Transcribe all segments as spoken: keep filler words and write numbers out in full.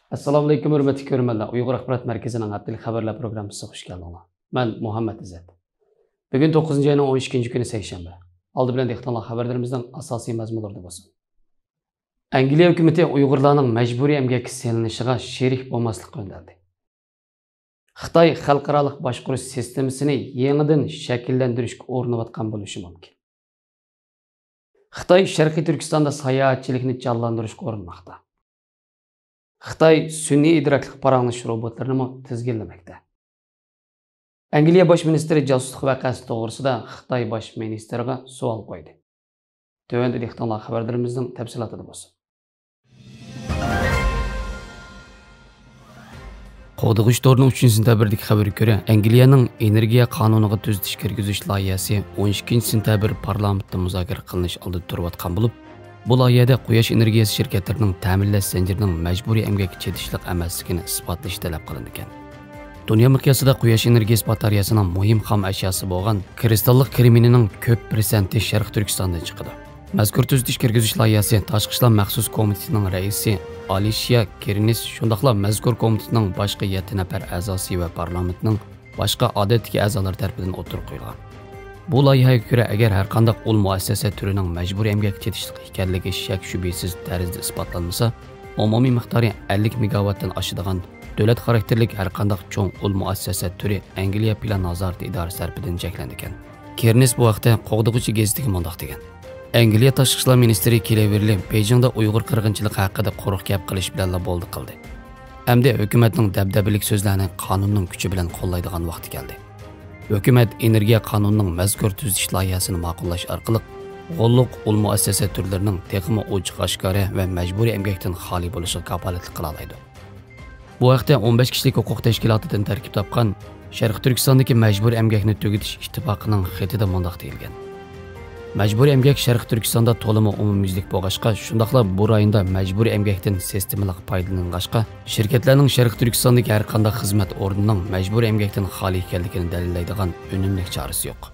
ئەسسالامۇئەلەيكۇم، ھۆرمەتلىك كۆرۈرمەنلەر. ئۇيغۇر ئاخبارات مەركىزىنىڭ ھەپتىلىك خەۋەرلەر پروگراممىسىغا خۇش كەلدىڭلار. مەن مۇھەممەد ئىززەت. بۈگۈن توققۇزىنچى ئاينىڭ ئون ئىككىنچى كۈنى، سەيشەنبە. ئالدى بىلەن دىققىتىڭلارغا خەۋەرلىرىمىزنىڭ ئاساسىي مەزمۇنلىرىدا بولسۇن. ئەنگلىيە ھۆكۈمىتى ئۇيغۇرلارنىڭ مەجبۇرىي ئەمگەككە سېلىنىشىغا شېرىك بولماسلىققا ئۈندەلدى. خىتاي خەلقئارالىق باشقۇرۇش سىستېمىسىنى يېڭىدىن شەكىللەندۈرۈشكە ئۇرۇنۇۋاتقان بولۇشى مۇمكىن. خىتاي شەرقىي تۈركىستاندا ساياھەتچىلىكنى جانلاندۇرۇشقا ئۇرۇنماقتا. خىتاي سۈنئىي ئىدراكلىق پاراڭلىشىش روبوتلىرىنىمۇ تىزگىنلىمەكتە. ئەنگلىيە باش مىنىستىرى جاسۇسلۇق ۋەقەسى توغرىسىدا خىتاي باش مىنىستىرىغا سوئال قويدى. تۆۋەندە دىققىتىڭلار خەۋەرلىرىمىزنىڭ تەپسىلاتىدا بولسۇن. قوغدىغۇچى تورىنىڭ ئۈچىنچى سېنتەبىردىكى خەۋىرىگە كۆرە، ئەنگلىيەنىڭ ئېنېرگىيە قانۇنىغا تۈزىتىش كىرگۈزۈش لايىھەسى ئون ئىككىنچى سېنتەبىر پارلامېنتتا مۇزاكىرە قىلىنىش ئالدىدا تۇرۇۋاتقان بولۇپ، بۇ لايىھەدە قۇياش ئېنېرگىيەسى شىركەتلىرىنىڭ تەمىنلەش زەنجىرىنىڭ مەجبۇرىي ئەمگەككە چېتىشلىق ئەمەسلىكىنى ئىسپاتلىشى تەلەپ قىلىنىدىكەن. دۇنيا مىقياسىدا قۇياش ئېنېرگىيەسى باتارېيەسىنىڭ مۇھىم خام ئەشياسى بولغان كىرىستاللىق كرېمنىينىڭ كۆپ پىرسەنتى شەرقىي تۈركىستاندىن چىقىدۇ. مەزكۇر تۈزىتىش كىرگۈزۈش لايىھەسى تاشقى ئىشلار مەخسۇس كومىتېتىنىڭ رەئىسى ئالىشيا كىرنىس، شۇنداقلا مەزكۇر كومىتېتنىڭ باشقا يەتتە نەپەر ئەزاسى ۋە پارلامېنتنىڭ باشقا ئادەتتىكى ئەزالار تەرىپىدىن ئوتتۇرىغا قويۇلغان. بۇ لايىھەگە كۆرە، ئەگەر ھەرقانداق ئۇل مۇئەسسەسە تۈرىنىڭ مەجبۇرىي ئەمگەككە چېتىشلىق ئىكەنلىكى شەك-شۈبھىسىز تەرزدە ئىسپاتلانمىسا، ئومۇمىي مىقدارى ئەللىك مېگاۋاتتىن ئاشىدىغان دۆلەت خاراكتېرلىك ھەرقانداق چوڭ ئۇل مۇئەسسەسە تۈرى ئەنگلىيە پىلان نازارىتى ئىدارىسى تەرىپىدىن چەكلىنىدىكەن. كىرنىس بۇ ھەقتە قوغدىغۇچى گېزىتىگە مۇنداق دېگەن: ئەنگلىيە تاشقى ئىشلار مىنىستىرى كېلىۋېرلى بېيجىڭدا ئۇيغۇر قىرغىنچىلىقى ھەققىدە قۇرۇق گەپ قىلىش بىلەنلا بولدى قىلدى. ئەمدى ھۆكۈمەتنىڭ دەبدەبىلىك سۆزلەرنى قانۇننىڭ كۈچى بىلەن قوللايدىغان ۋاقتى كەلدى. ھۆكۈمەت ئېنېرگىيە قانۇنىنىڭ مەزكۇر تۈزىتىش لايىھەسىنى ماقۇللاش ئارقىلىق، غوللۇق ئۇل مۇئەسسەسە تۈرلىرىنىڭ تېخىمۇ ئوچۇق-ئاشكارا ۋە مەجبۇرىي ئەمگەكتىن خالىي بولۇشىغا كاپالەتلىك قىلالايدۇ. بۇ ھەقتە ئون بەش كىشىلىك ھوقۇق تەشكىلاتىدىن تەركىب تاپقان شەرقىي تۈركىستاندىكى مەجبۇرىي ئەمگەكنى تۈگىتىش ئىتتىپاقىنىڭ خېتىدە مۇنداق دېيىلگەن: مەجبۇرىي ئەمگەك شەرقىي تۈركىستاندا تولىمۇ ئومۇميۈزلۈك بولغاچقا، شۇنداقلا بۇ رايوندا مەجبۇرىي ئەمگەكتىن سىستېمىلىق پايدىلىنىلغاچقا، شىركەتلەرنىڭ شەرقىي تۈركىستاندىكى ھەرقانداق خىزمەت ئورنىنىڭ مەجبۇرىي ئەمگەكتىن خالىي ئىكەنلىكىنى دەلىللەيدىغان ئۈنۈملۈك چارىسى يوق.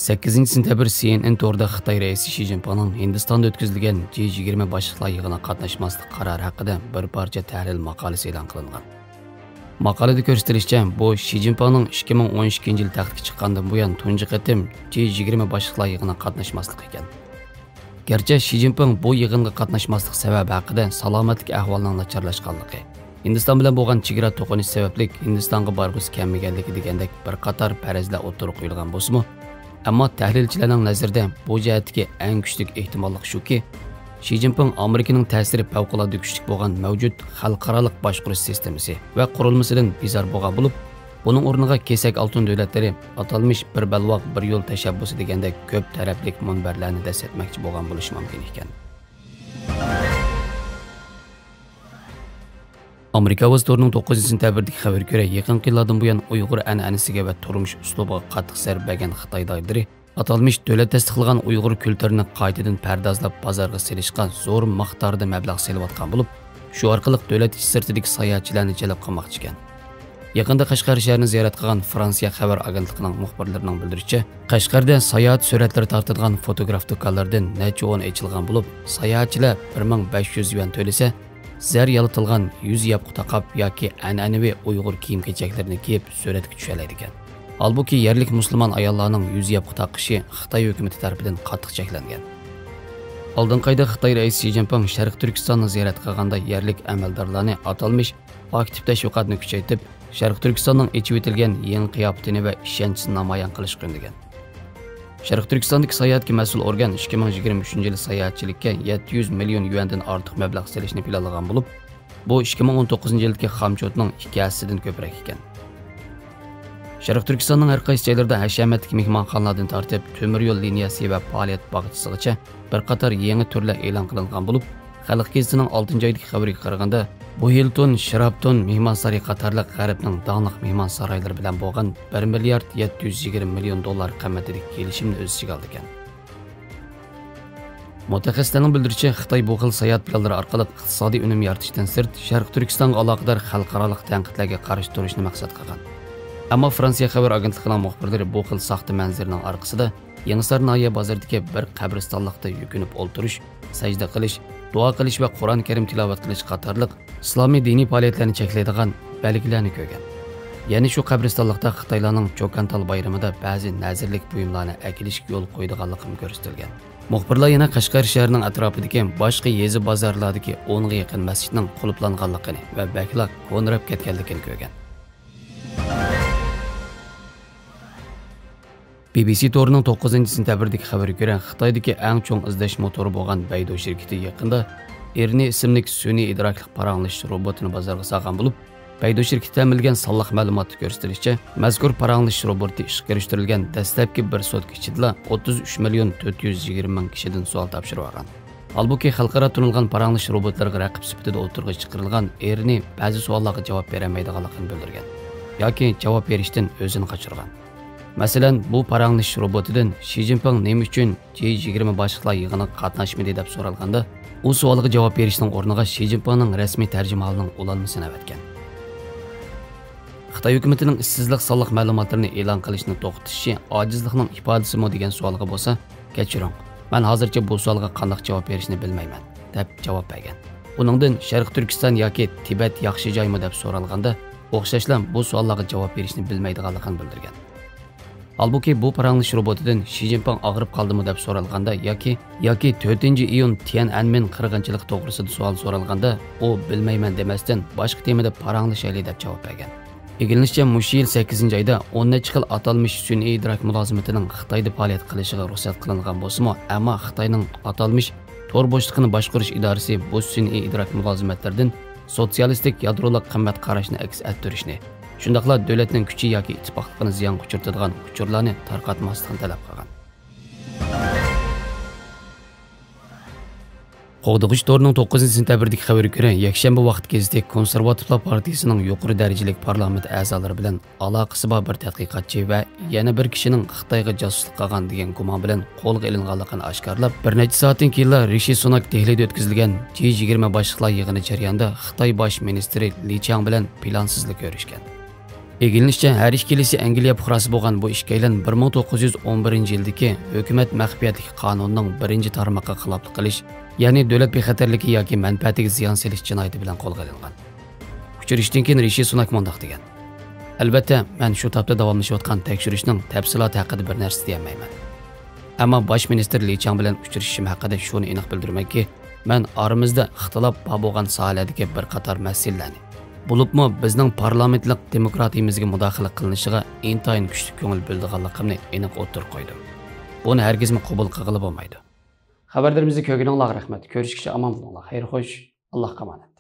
سەككىزىنچى سېنتەبىر سى ئېن ئېن تورىدا خىتاي رەئىسى شى جىنپىڭنىڭ ھىندىستاندا ئۆتكۈزۈلگەن جى يىگىرمە باشلىقلار يىغىنىغا قاتناشماسلىق قارارى ھەققىدە بىر پارچە تەھلىل ماقالىسى ئېلان قىلىنغان. ماقالىدە كۆرسىتىلىشىچە، بۇ شى جىنپىڭنىڭ ئىككى مىڭ ئون ئىككىنچى يىل تەختكە چىققاندىن بۇيان تۇنجى قېتىم جى يىگىرمە باشلىقلار يىغىنىغا قاتناشماسلىقى ئىكەن. گەرچە شى جىنپىڭ بۇ يىغىنغا قاتناشماسلىق سەۋەبى ھەققىدە سالامەتلىك ئەھۋالىنىڭ ناچارلاشقانلىقى، ھىندىستان بىلەن بولغان چېگرا توقۇنۇشى سەۋەبلىك ھىندىستانغا بارغۇسى كەلمىگەنلىكى دېگەندەك بىر قاتار پەرەزلەر ئوتتۇرىغا قويۇلغان بولسىمۇ، ئەمما تەھلىلچىلەرنىڭ نەزىرىدە بۇ جەھەتتىكى ئەڭ كۈچلۈك ئېھتىماللىق شۇكى، شى جىنپىڭ ئامېرىكىنىڭ تەسىرى پەۋقۇلئاددە كۈچلۈك بولغان مەۋجۇت خەلقئارالىق باشقۇرۇش سىستېمىسى ۋە قۇرۇلمىسىدىن بىزار بولغان بولۇپ، بۇنىڭ ئورنىغا كېسەك ئالتۇن دۆلەتلىرى ئاتالمىش بىر بەلباغ بىر يول تەشەببۇسى دېگەندەك كۆپ تەرەپلىك مۇنبەرلەرنى دەسسەتمەكچى بولغان بولۇشى مۇمكىن ئىكەن. ئامېرىكا ئاۋازى تورىنىڭ توققۇزىنچى سېنتەبىردىكى خەۋىرىگە كۆرە، يېقىنقى يىللاردىن بۇيان ئۇيغۇر ئەنئەنىسىگە ۋە تۇرمۇش ئۇسلۇبىغا قاتتىق زەربە بەرگەن خىتاي دائىرىلىرى ئاتالمىش دۆلەت تەستىقلىغان ئۇيغۇر كۈلتۈرىنى قايتىدىن پەردازلاپ بازارغا سېلىشقا زور مىقداردا مەبلەغ سېلىۋاتقان بولۇپ، شۇ ئارقىلىق دۆلەت ئىچى سىرتىدىكى ساياھەتچىلەرنى جەلپ قىلماقچىكەن. يېقىندا قەشقەر شەھىرىنى زىيارەت قىلغان فرانسىيە خەۋەر ئاگېنتلىقىنىڭ مۇخبىرلىرىنىڭ بىلدۈرۈشىچە، قەشقەردە ساياھەت سۈرەتلىرى تارتىدىغان فوتوگراف دۇكانلىرىدىن نەچچە ئون ئېچىلغان بولۇپ، ساياھەتچىلەر بىر مىڭ بەش يۈز يۈەن تۆلىسە، زەر يالىتىلغان يۈز ياپقۇ تاقاپ ياكى ئەنئەنىۋى ئۇيغۇر كىيىم-كېچەكلىرىنى كىيىپ سۈرەتكە چۈشەلەيدىكەن. ھالبۇكى، يەرلىك مۇسۇلمان ئاياللارنىڭ يۈز ياپقۇ تاقىشى خىتاي ھۆكۈمىتى تەرىپىدىن قاتتىق چەكلەنگەن. ئالدىنقى ئايدا خىتاي رەئىسى شى جىنپىڭ شەرقىي تۈركىستاننى زىيارەت قىلغاندا، يەرلىك ئەمەلدارلارنى ئاتالمىش ئاكتىپ تەشۋىقاتنى كۈچەيتىپ، شەرقىي تۈركىستاننىڭ ئېچىۋېتىلگەن يېڭى قىياپىتىنى ۋە ئىشەنچىنى نامايان قىلىشقا ئۈندىگەن. شەرقىي تۈركىستاندىكى ساياھەتكە مەسئۇل ئورگان ئىككى مىڭ يىگىرمە ئۈچىنچى يىلى ساياھەتچىلىككە يەتتە يۈز مىليون يۈەندىن ئارتۇق مەبلەغ سېلىشنى پىلانلىغان بولۇپ، بۇ ئىككى مىڭ ئون توققۇزىنچى يىلدىكى خامچوتنىڭ ئىككى ھەسسىدىن كۆپرەك ئىكەن. شەرقىي تۈركىستاننىڭ ھەر قايسى جايلىرىدا ھەشەمەتلىك مېھمانخانىلاردىن تارتىپ، تۆمۈر يول لىنىيەسى ۋە پائالىيەت باغچىسىغىچە بىر قاتار يېڭى تۈرلەر ئېلان قىلىنغان بولۇپ، خەلق گېزىتىنىڭ ئالتىنچى ئايدىكى خەۋىرىگە قارىغاندا، بۇ ھىلتون، شېراتون مېھمانسارىيى قاتارلىق غەربنىڭ داڭلىق مېھمانسارايلىرى بىلەن بولغان بىر مىليارد يەتتە يۈز يىگىرمە مىليون دوللار قىممىتىدىكى كېلىشىمنى ئۆز ئىچىگە ئالىدىكەن. مۇتەخەسسىسلەرنىڭ بىلدۈرۈشىچە، خىتاي بۇ خىل ساياھەت پىلانلىرى ئارقىلىق ئىقتىسادىي ئۈنۈم يارىتىشتىن سىرت، شەرقىي تۈركىستانغا ئالاقىدار خەلقئارالىق تەنقىدلەرگە قارشى تۇرۇشنى مەقسەت قىلغان. ئەمما فرانسىيە خەۋەر ئاگېنتلىقىنىڭ مۇخبىرلىرى بۇ خىل ساختا مەنزىرىنىڭ ئارقىسىدا يېڭىسار ناھىيە بازىرىدىكى بىر قەبرىستانلىقتا يۈكۈنۈپ ئولتۇرۇش، سەجدە قىلىش، دۇئا قىلىش ۋە قۇرئان كەرىم تىلاۋەت قىلىش قاتارلىق ئىسلامىي دىنىي پائالىيەتلەرنى چەكلەيدىغان بەلگىلەرنى كۆرگەن. يەنە شۇ قەبرىستانلىقتا خىتايلارنىڭ چوكانتال بايرىمىدا بەزى نەزىرلىك بۇيۇملارنى ئەكېلىشكە يول قويىدىغانلىقىمۇ كۆرسىتىلگەن. مۇخبىرلار يەنە قەشقەر شەھىرىنىڭ ئەتراپىدىكى باشقا يېزا بازارلاردىكى ئونغا يېقىن مەسچىتنىڭ قۇلۇپلانغانلىقىنى ۋە بەكلا كونىراپ كەتكەنلىكىنى كۆرگەن. بى بى سى تورىنىڭ توققۇزىنچى سېنتەبىردىكى خەۋىرىگە كۆرە، خىتايدىكى ئەڭ چوڭ ئىزدەش موتورى بولغان بەيدۇ شىركىتى يېقىندا ئېرنى ئىسىملىك سۈنئىي ئىدراكلىق پاراڭلىشىش روبوتىنى بازارغا سالغان بولۇپ، بەيدۇ شىركىتى تەمىنلىگەن سانلىق مەلۇماتتا كۆرسىتىلىشىچە، مەزكۇر پاراڭلىشىش روبوتى ئىشقا كىرىشتۈرۈلگەن دەسلەپكى بىر سوتكا ئىچىدىلا ئوتتۇز ئۈچ مىليون تۆت يۈز يىگىرمە مىڭ كىشىدىن سوئال تاپشۇرۇۋالغان. ھالبۇكى، خەلقئارا تونۇلغان پاراڭلىشىش روبوتلىرىغا رەقىب سۈپىتىدە ئوتتۇرىغا چىقىرىلغان ئېرنى بەزى سوئاللارغا جاۋاب بېرەلمەيدىغانلىقىنى بىلدۈرگەن ياكى جاۋاب بېرىشتىن ئۆزىنى قاچۇرغان. مەسىلەن، بۇ پاراڭلىشىش روبوتىدىن شى جىنپىڭ نېمە ئۈچۈن جى يىگىرمە باشلىقلار يىغىنىغا قاتناشمىدى دەپ سورالغاندا، ئۇ سوئالغا جاۋاب بېرىشنىڭ ئورنىغا شى جىنپىڭنىڭ رەسمىي تەرجىمىھالىنىڭ ئۇلانمىسىنى ئەۋەتكەن. خىتاي ھۆكۈمىتىنىڭ ئىشسىزلىق سانلىق مەلۇماتلىرىنى ئېلان قىلىشنى توختىتىشى ئاجىزلىقنىڭ ئىپادىسىمۇ دېگەن سوئالغا بولسا، كەچۈرۈڭ، مەن ھازىرچە بۇ سوئالغا قانداق جاۋاب بېرىشنى بىلمەيمەن، دەپ جاۋاب بەرگەن. ئۇنىڭدىن شەرقىي تۈركىستان ياكى تىبەت ياخشى جايمۇ دەپ سورالغاندا، ئوخشاشلا بۇ سوئاللارغا جاۋاب بېرىشنى بىلمەيدىغانلىقىنى بىلدۈرگەن. ھالبۇكى، بۇ پاراڭلىشىش روبوتىدىن شى جىنپىڭ ئاغرىپ قالدىمۇ دەپ سورالغاندا ياكى، ياكى تۆتىنچى ئىيۇن تيەنئەنمېن قىرغىنچىلىقى توغرىسىدا سوئال سورالغاندا، ئۇ بىلمەيمەن دېمەستىن، باشقا تېمىدا پاراڭلىشايلى دەپ جاۋاب بەرگەن. ئىگىلىنىشىچە، مۇشۇ يىل سەككىزىنچى ئايدا ئون نەچچە خىل ئاتالمىش سۈنئىي ئىدراك مۇلازىمىتىنىڭ خىتايدا پائالىيەت قىلىشىغا رۇخسەت قىلىنغان بولسىمۇ، ئەمما خىتاينىڭ ئاتالمىش تور بوشلۇقىنى باشقۇرۇش ئىدارىسى بۇ سۈنئىي ئىدراك مۇلازىمەتلىرىدىن سوتسىيالىستىك يادرولۇق قىممەت قاراشنى ئەكس ئەتتۈرۈشنى، شۇنداقلا دۆلەتنىڭ كۈچى ياكى ئىتتىپاقلىقىنى زىيانغا ئۇچرىتىدىغان ئۇچۇرلارنى تارقاتماسلىقنى تەلەپ قىلغان. قوغدىغۇچى تورىنىڭ توققۇزىنچى سېنتەبىردىكى خەۋىرىگە كۆرە، يەكشەنبە ۋاقىت گېزىتى كونسېرۋاتىپلار پارتىيىسىنىڭ يۇقىرى دەرىجىلىك پارلامېنت ئەزالىرى بىلەن ئالاقىسى بار بىر تەتقىقاتچى ۋە يەنە بىر كىشىنىڭ خىتايغا جاسۇسلۇق قىلغان دېگەن گۇمان بىلەن قولغا ئېلىنغانلىقىنى ئاشكارىلاپ، بىر نەچچە سائەتتىن كېيىنلا رىشى سۇناك دېھلىدا ئۆتكۈزۈلگەن جى يىگىرمە باشلىقلار يىغىنى جەريانىدا خىتاي باش مىنىستىرى لى چياڭ بىلەن پىلانسىزلا كۆرۈشكەن. ئىگىلىنىشىچە، ھەر ئىككىلىسى ئەنگلىيە پۇقراسى بولغان بۇ ئىككىيلەن بىر مىڭ توققۇز يۈز ئون بىرىنچى يىلدىكى ھۆكۈمەت مەخپىيەتلىكى قانۇنىنىڭ بىرىنچى تارمىقىغا خىلاپلىق قىلىش، يەنى دۆلەت بىخەتەرلىكى ياكى مەنپەئەتىگە زىيان سېلىش جىنايىتى بىلەن قولغا ئېلىنغان. ئۇچرىشىشتىن كېيىن رىشى سۇناك مۇنداق دېگەن: «ئەلۋەتتە، مەن شۇ تاپتا داۋاملىشىۋاتقان تەكشۈرۈشنىڭ تەپسىلاتى ھەققىدە بىر نەرسە دېيەلمەيمەن. ئەمما باش مىنىستىر لى چياڭ بىلەن ئۇچرىشىشىم ھەققىدە شۇنى ئېنىق بىلدۈرىمەنكى، مەن ئارىمىزدا ئىختىلاپ بار بولغان ساھەلەردىكى بىر قاتار مەسىلىلەرنى، بولۇپمۇ بىزنىڭ پارلامېنتلىق دېموكراتىيىمىزگە مۇداخىلە قىلىنىشىغا ئىنتايىن كۈچلۈك كۆڭۈل بۆلىدىغانلىقىمنى ئېنىق ئوتتۇرىغا قويدۇم. بۇنى ھەرگىزمۇ قوبۇل قىلغىلى بولمايدۇ.» خەۋەرلىرىمىزنى كۆرگىنىڭلارغا رەھمەت. كۆرۈشكىچە ئامان بولۇڭلار. خەير خوش. ئاللاھقا ئامانەت.